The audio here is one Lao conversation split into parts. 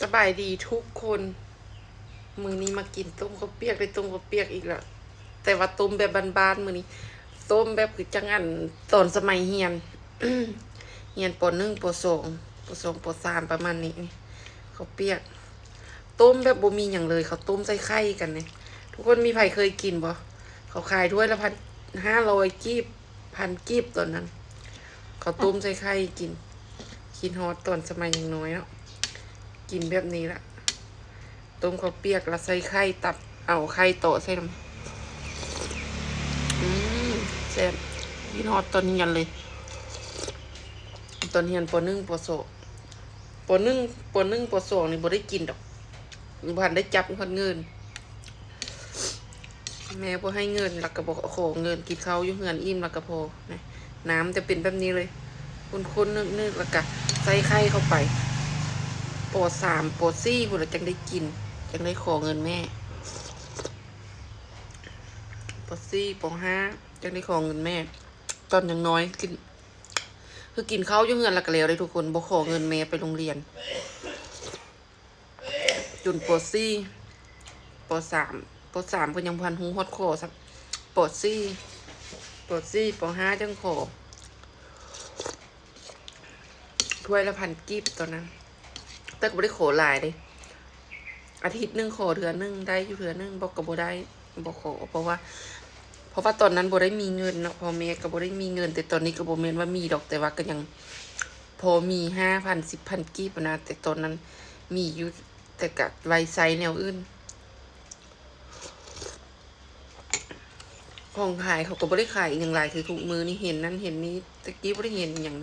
ສະບາຍດີທຸກຄົນ ມື້ນີ້ມາກິນຕົ້ມເຂົ້າປຽກ ໄດ້ຕົ້ມເຂົ້າປຽກອີກແລ້ວ ແຕ່ວ່າຕົ້ມແບບບ້ານໆ ມື້ນີ້ ຕົ້ມແບບຄືຈັ່ງອັນຕອນສະໄໝຮຽນ ຮຽນ ປໍໜຶ່ງ ປໍສອງ ປໍສອງ ປໍສາມ ປະມານນີ້ ເຂົ້າປຽກ ຕົ້ມແບບບໍ່ມີຫຍັງເລີຍ ເຂົ້າຕົ້ມໃສ່ໄຂ່ກັນນີ້ ທຸກຄົນມີໃຜເຄີຍກິນບໍ່? ເຂົາຂາຍຖ້ວຍລະພັນ ຫ້າຮ້ອຍກີບ ພັນກີບຕອນນັ້ນ ເຂົ້າຕົ້ມໃສ່ໄຂ່ກິນ ຄິດຮອດຕອນສະໄໝຍັງນ້ອຍເນາະ ກິນແບບນີ້ລະ ຕົ້ມເຂົ້າປຽກລະໃສ່ໄຂ່ ຕັດເອົາໄຂ່ເຕາະໃສ່ນຳ ອືມ ແຊບ ຄິດຮອດຕອນຮຽນເລີຍ ຕອນຮຽນ ປໍໜຶ່ງ ປໍສອງ ປໍໜຶ່ງ ປໍໜຶ່ງ ປໍສອງ ນີ້ບໍ່ໄດ້ກິນດອກ ບໍ່ທັນໄດ້ຈັບຮອດເງິນ ແມ່ບໍ່ໃຫ້ເງິນ ແລ້ວກໍບໍ່ຂໍເງິນ ກິນເຂົ້າຢູ່ເຮືອນອີ່ມແລ້ວກໍພໍ ນະ ນ້ຳຈະເປັນແບບນີ້ເລີຍ ຂຸ້ນໆ ໜຶກໆ ແລ້ວກໍໃສ່ໄຂ່ເຂົ້າໄປ ປໍສາມ ປໍສີ່ ພຸ້ນລະຈັ່ງໄດ້ກິນ ຈັ່ງໄດ້ຂໍເງິນແມ່ ປໍສີ່ ປໍຫ້າ ຈັ່ງໄດ້ຂໍເງິນແມ່ ຕອນຍັງນ້ອຍກິນ ຄືກິນເຂົ້າຢູ່ເຮືອນແລ້ວກໍແລ້ວເດ້ທຸກຄົນ ບໍ່ຂໍເງິນແມ່ໄປໂຮງຮຽນ ຈົນ ປໍສີ່ ປໍສາມ ປໍສາມ ກໍຍັງບໍ່ທັນຮູ້ຮອດຂໍຊ້ຳ ປໍສີ່ ປໍສີ່ ປໍຫ້າ ຈັ່ງຂໍ ຖ້ວຍລະພັນກີບຕອນນັ້ນ ແຕ່ກໍບໍ່ໄດ້ຂໍຫຼາຍເດ້ ອາທິດໜຶ່ງຂໍເທື່ອໜຶ່ງ ໄດ້ຢູ່ເທື່ອໜຶ່ງ ບໍ່ ກໍບໍ່ໄດ້ ບໍ່ຂໍ ເພາະວ່າ ເພາະວ່າຕອນນັ້ນບໍ່ໄດ້ມີເງິນເນາະ ພໍ່ແມ່ກໍບໍ່ໄດ້ມີເງິນ ແຕ່ຕອນນີ້ກໍບໍ່ແມ່ນວ່າມີດອກ ແຕ່ວ່າກໍຍັງພໍມີ ຫ້າພັນ ສິບພັນກີບນະ ແຕ່ຕອນນັ້ນມີຢູ່ ແຕ່ກໍໄວ້ໃຊ້ແນວອື່ນ ຂອງຂາຍເຂົາກໍບໍ່ໄດ້ຂາຍອີ່ຫຍັງຫຼາຍຄືທຸກມື້ນີ້ ເຫັນນັ້ນເຫັນນີ້ ແຕ່ກີ້ບໍ່ໄດ້ເຫັນອີ່ຫຍັງ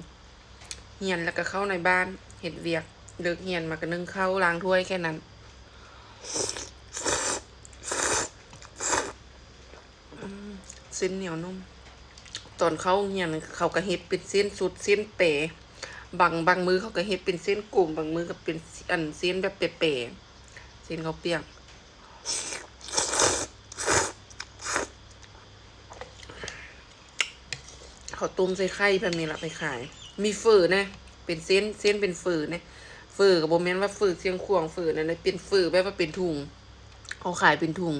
ຮຽນແລ້ວກໍເຂົ້າໃນບ້ານ ເຮັດວຽກ ເລີກຮຽນມາກໍໜຶ້ງເຂົ້າ ລ້າງຖ້ວຍແຄ່ນັ້ນ. ອືມ ເສັ້ນໜຽວນຸ້ມ ຕອນເຂົ້າໂຮງຮຽນເຂົາກໍເຮັດເປັນເສັ້ນສຸດເສັ້ນແປ ບາງ ບາງມື້ເຂົາກໍເຮັດເປັນເສັ້ນກົມ ບາງມື້ກໍເປັນອັນເສັ້ນແບບແປໆ ເສັ້ນເຂົ້າປຽກ ເຂົາຕົ້ມໃສ່ໄຂ່ແບບນີ້ລະໄປຂາຍ ມີເຝີແດ່ ເປັນເສັ້ນ ເສັ້ນເປັນເຝີແດ່ ເຝີກໍບໍ່ແມ່ນວ່າເຝີຊຽງຂວາງເຝີນັ້ນເດ້ ເປັນເຝີແບບວ່າເປັນຖົງ ເຂົາຂາຍເປັນຖົງ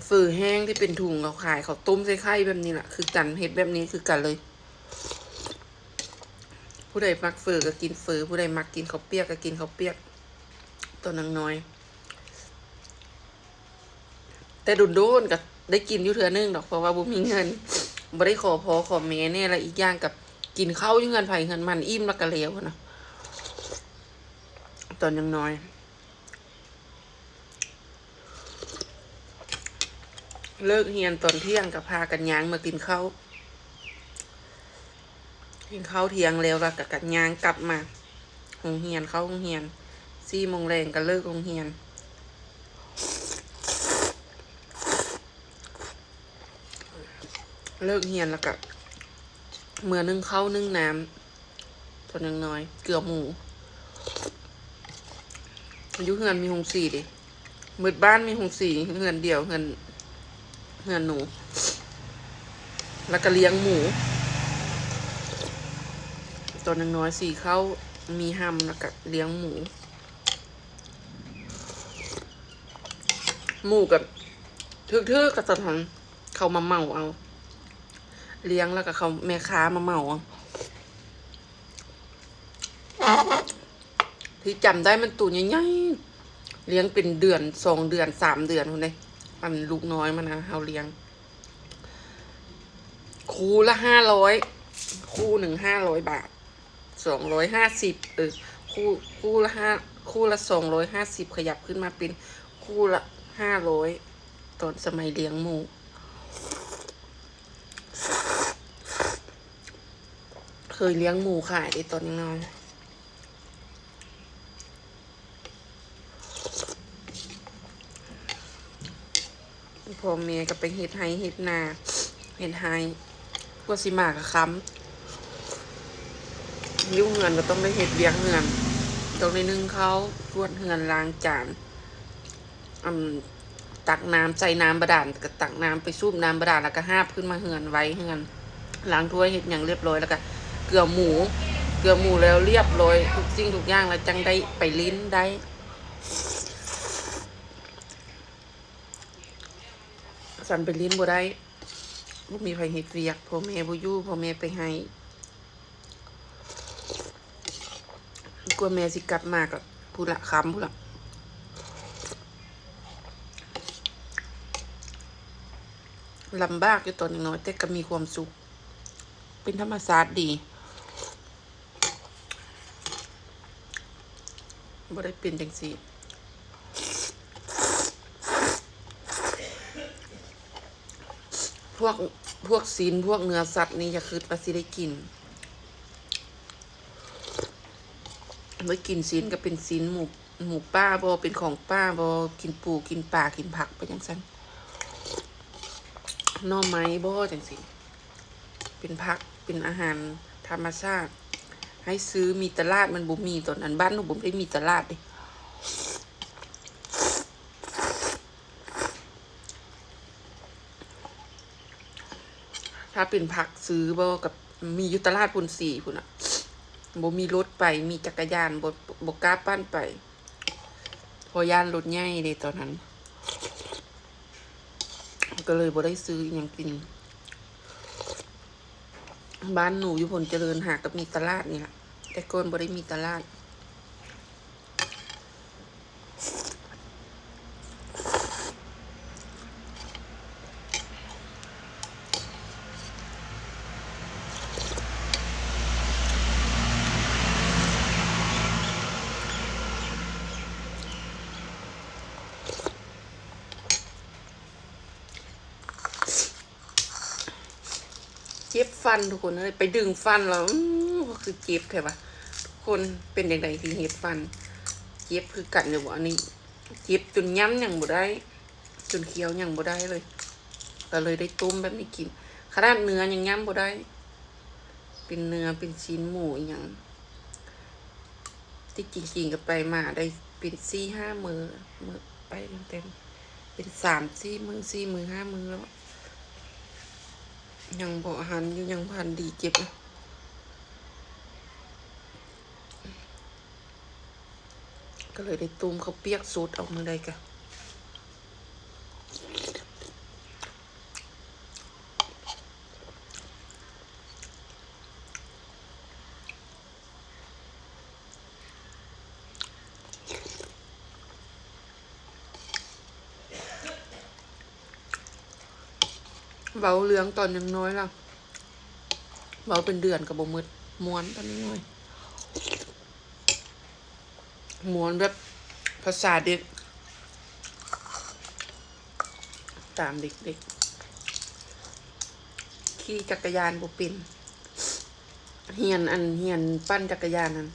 ເຝີແຫ້ງທີ່ເປັນຖົງເຂົາຂາຍ ເຂົາຕົ້ມໃສ່ໄຂ່ແບບນີ້ລະ ຄືກັນ ເຮັດແບບນີ້ຄືກັນເລີຍ ຜູ້ໃດມັກເຝີກໍກິນເຝີ ຜູ້ໃດມັກກິນເຂົ້າປຽກກໍກິນເຂົ້າປຽກ ຕອນຍັງນ້ອຍ ແຕ່ດົນໆ ກໍໄດ້ກິນຢູ່ເທື່ອໜຶ່ງດອກ ເພາະວ່າບໍ່ມີເງິນ ບໍ່ໄດ້ຂໍພໍ່ຂໍແມ່ແດ່ ແລະ ອີກຢ່າງກໍກິນເຂົ້າຢູ່ເຮືອນໃຜເຮືອນມັນ ອີ່ມແລ້ວກໍແລ້ວຫັ້ນນະ ຕອນຍັງນ້ອຍ ເລີກຮຽນຕອນທ່ຽງກໍພາກັນຍ່າງມາກິນເຂົ້າ ກິນເຂົ້າທ່ຽງແລ້ວ ແລ້ວກໍ ກໍຍ່າງກັບມາໂຮງຮຽນ ເຂົ້າໂຮງຮຽນ ສີ່ໂມງແລງກໍເລີກໂຮງຮຽນ ເລີກຮຽນແລ້ວກໍເມືອໜຶ້ງເຂົ້າໜຶ້ງນ້ຳ ຕອນຍັງນ້ອຍ ເກືອໝູ ຢູ່ເຮືອນມີໂຮງສີເດ້ ໝົດບ້ານມີໂຮງສີ ເຮືອນດຽວ ເຮືອນ ເຮືອນໜູ ແລ້ວກໍລ້ຽງໝູ ຕອນຍັງນ້ອຍສີເຂົ້າ ມີຮ່ຳ ແລ້ວກໍລ້ຽງໝູ ໝູກໍຖືກໆ ກໍຕອນນັ້ນ ເຂົາມາເໝົາເອົາ ລ້ຽງແລ້ວກໍເຂົາ ແມ່ຄ້າມາເໝົາເອົາ ທີ່ຈຳໄດ້ມັນໂຕໃຫຍ່ໆ ລ້ຽງເປັນເດືອນ ສອງເດືອນ ສາມເດືອນພຸ້ນເດ້ ອັນລູກນ້ອຍມັນນະ ເຮົາລ້ຽງ ຄູ່ລະຫ້າຮ້ອຍ ຄູ່ໜຶ່ງຫ້າຮ້ອຍບາດ ສອງຮ້ອຍຫ້າສິບ ເອີ ຄູ່ ຄູ່ລະຫ້າ ຄູ່ລະສອງຮ້ອຍຫ້າສິບ ຂະຫຍັບຂຶ້ນມາເປັນຄູ່ລະຫ້າຮ້ອຍ ຕອນສະໄໝລ້ຽງໝູ ເຄີຍລ້ຽງໝູຂາຍເດ້ຕອນຍັງນ້ອຍ ພໍ່ແມ່ກໍໄປເຮັດໄຮ່ເຮັດນາ ເຮັດໄຮ່ ກວ່າຊິມາກໍຄ່ຳ ຢູ່ເຮືອນກໍຕ້ອງໄດ້ເຮັດວຽກເຮືອນ ຕ້ອງໄດ້ໜຶ້ງເຂົ້າ ກວາດເຮືອນ ລ້າງຈານ ອັນ ຕັກນ້ຳ ໃສ່ນ້ຳບາດານ ກໍຕັກນ້ຳໄປສູບນ້ຳບາດານ ແລ້ວກໍຫາບຂຶ້ນມາເຮືອນ ໄວ້ເຮືອນ ລ້າງຖ້ວຍເຮັດຫຍັງລຽບຮ້ອຍ ແລ້ວກໍເກືອໝູ ເກືອໝູ່ແລ້ວລຽບຮ້ອຍ ທຸກສິ່ງທຸກຢ່າງ ແລ້ວຈັ່ງໄດ້ໄປຫຼິ້ນໄດ້. ສັນໄປຫຼິ້ນບໍ່ໄດ້ ບໍ່ມີໃຜເຮັດວຽກ ພໍ່ແມ່ບໍ່ຢູ່ ພໍ່ແມ່ໄປໄຮ່ ກວ່າແມ່ຊິກັບມາກໍພຸ້ນລະ ຄ່ຳພຸ້ນລະ. ລຳບາກຢູ່ຕອນຍັງນ້ອຍ ແຕ່ກໍມີຄວາມສຸກ ເປັນທຳມະຊາດດີ. ບໍ່ໄດ້ເປັນຈັ່ງຊີ້. ພວກ ພວກຊີ້ນ ພວກເນື້ອສັດນີ້ ຢ່າຄິດວ່າຊິໄດ້ກິນ. ໄດ້ກິນຊີ້ນກໍເປັນຊີ້ນໝູ ໝູປ່າບໍ ເປັນຂອງປ່າບໍ ກິນປູ ກິນປາ ກິນຜັກໄປຈັ່ງຊັ້ນ ໜໍ່ໄມ້ບໍ ຈັ່ງຊີ້. ເປັນຜັກ ເປັນອາຫານທຳມະຊາດ ໃຫ້ຊື້ ມີຕະຫຼາດ ມັນບໍ່ມີ. ຕອນນັ້ນບ້ານໜູບໍ່ໄດ້ມີຕະຫຼາດເດ້. ຖ້າເປັນຜັກຊື້ບໍ ກໍມີຢູ່ຕະຫຼາດໂພນສີພຸ້ນນະ ບໍ່ມີລົດໄປ ມີຈັກກະຍານ ບໍ່ ບໍ່ກ້າປັ່ນໄປ ເພາະຢ້ານລົດໃຫຍ່ເດ້ຕອນນັ້ນ ກໍເລີຍບໍ່ໄດ້ຊື້ອີ່ຫຍັງກິນ. ບ້ານໜູຢູ່ພົນຈະເລີນ ຫາກໍມີຕະຫຼາດນີ້ລະ ແຕ່ກ່ອນບໍ່ໄດ້ມີຕະຫຼາດ. ເຈັບຟັນທຸກຄົນເອີຍ ໄປດຶງຟັນແລ້ວ ອື ຄືເຈັບແທ້ວະ. ທຸກຄົນເປັນຈັ່ງໃດທີ່ເຮັດຟັນ ເຈັບຄືກັນຢູ່ບໍ່? ອັນນີ້ເຈັບຈົນຫຍ້ຳຫຍັງບໍ່ໄດ້ ຈົນຄຽວຫຍັງບໍ່ໄດ້ເລີຍ ກໍເລີຍໄດ້ຕົ້ມແບບນີ້ກິນ. ຂະໜາດເນື້ອຍັງຫຍ້ຳບໍ່ໄດ້ ເປັນເນື້ອ ເປັນຊີ້ນໝູອີ່ຫຍັງ. ທີ່ຈິງໆ ກໍໄປມາໄດ້ເປັນສີ່ຫ້າມື້ ມື້ໄປເຕັມໆ ເປັນສາມສີ່ມື້ ສີ່ມື້ຫ້າມື້ແລ້ວ ຍັງບໍ່ຫັນຢູ່ ຍັງບໍ່ທັນດີເຈັບ. ກໍເລີຍໄດ້ຕົ້ມເຂົ້າປຽກສົດເອົາ ມື້ໃດກະ ເວົ້າເລື່ອງຕອນຍັງນ້ອຍລະ ເວົ້າເປັນເດືອນກໍບໍ່ໝົດ ມ່ວນຕອນຍັງນ້ອຍ. ມ່ວນແບບພາສາເດັກ ຕາມເດັກໆ ຂີ່ຈັກກະຍານບໍ່ເປັນ ຮຽນ ອັນ ຮຽນປັ່ນຈັກກະຍານນັ້ນ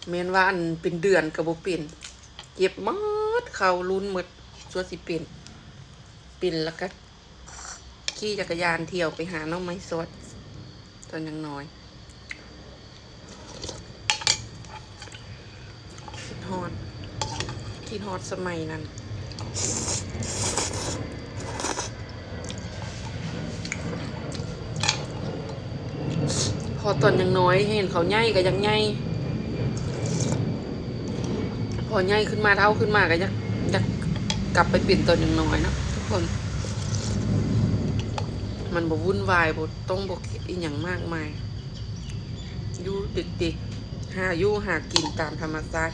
ແມ່ນວ່າ ອັນ ເປັນເດືອນກໍບໍ່ເປັນ ເຈັບໝົດ ເຂົ່າຫຼຸນໝົດ ຊົ່ວຊິເປັນ ເປັນແລ້ວກໍ ຂີ່ຈັກກະຍານທ່ຽວໄປຫາໜໍ່ໄມ້ສອດ ຕອນຍັງນ້ອຍ. ຄິດຮອດ ຄິດຮອດສະໄໝນັ້ນ ພໍຕອນຍັງນ້ອຍເຫັນເຂົາໃຫຍ່ກໍຢາກໃຫຍ່ ພໍໃຫຍ່ຂຶ້ນມາ ເຖົ້າຂຶ້ນມາກໍຢາກ ຢາກກັບໄປເປັນຕອນຍັງນ້ອຍເນາະທຸກຄົນ. ມັນບໍ່ວຸ່ນວາຍ ບໍ່ຕ້ອງ ບໍ່ຄິດອີ່ຫຍັງມາກມາຍ ຢູ່ເດັກໆ ຫາຢູ່ຫາກິນຕາມທຳມະຊາດ.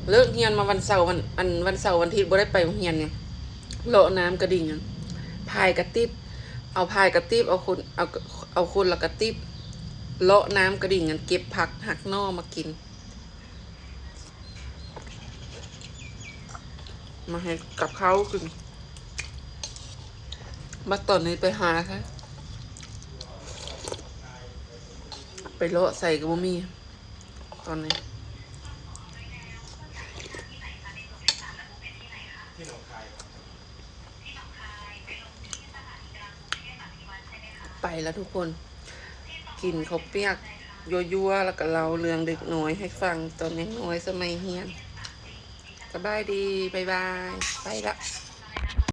ເລີກຮຽນມາວັນເສົາ ວັນ ອັນ ວັນເສົາວັນອາທິດບໍ່ໄດ້ໄປໂຮງຮຽນນີ້ ເລາະນ້ຳກະດິງ ພາຍກະຕິບ ເອົາພາຍກະຕິບ ເອົາຄົນ ເອົາ ເອົາຄົນລະກະຕິບ ເລາະນ້ຳກະດິງ ເກັບຜັກຫັກໜໍ່ມາກິນ. ມາເຮັດກັບເຂົ້າກິນ ບັດຕອນນີ້ໄປຫາໃສ ໄປເລາະໃສກໍບໍ່ມີຕອນນີ້. ໄປລະທຸກຄົນ ກິນເຂົ້າປຽກ ຍົວໆ ແລ້ວກໍເລົ່າເລື່ອງເດັກນ້ອຍໃຫ້ຟັງ ຕອນຍັງນ້ອຍສະໄໝຮຽນ. ສະບາຍດີ ບາຍບາຍ ໄປລະ.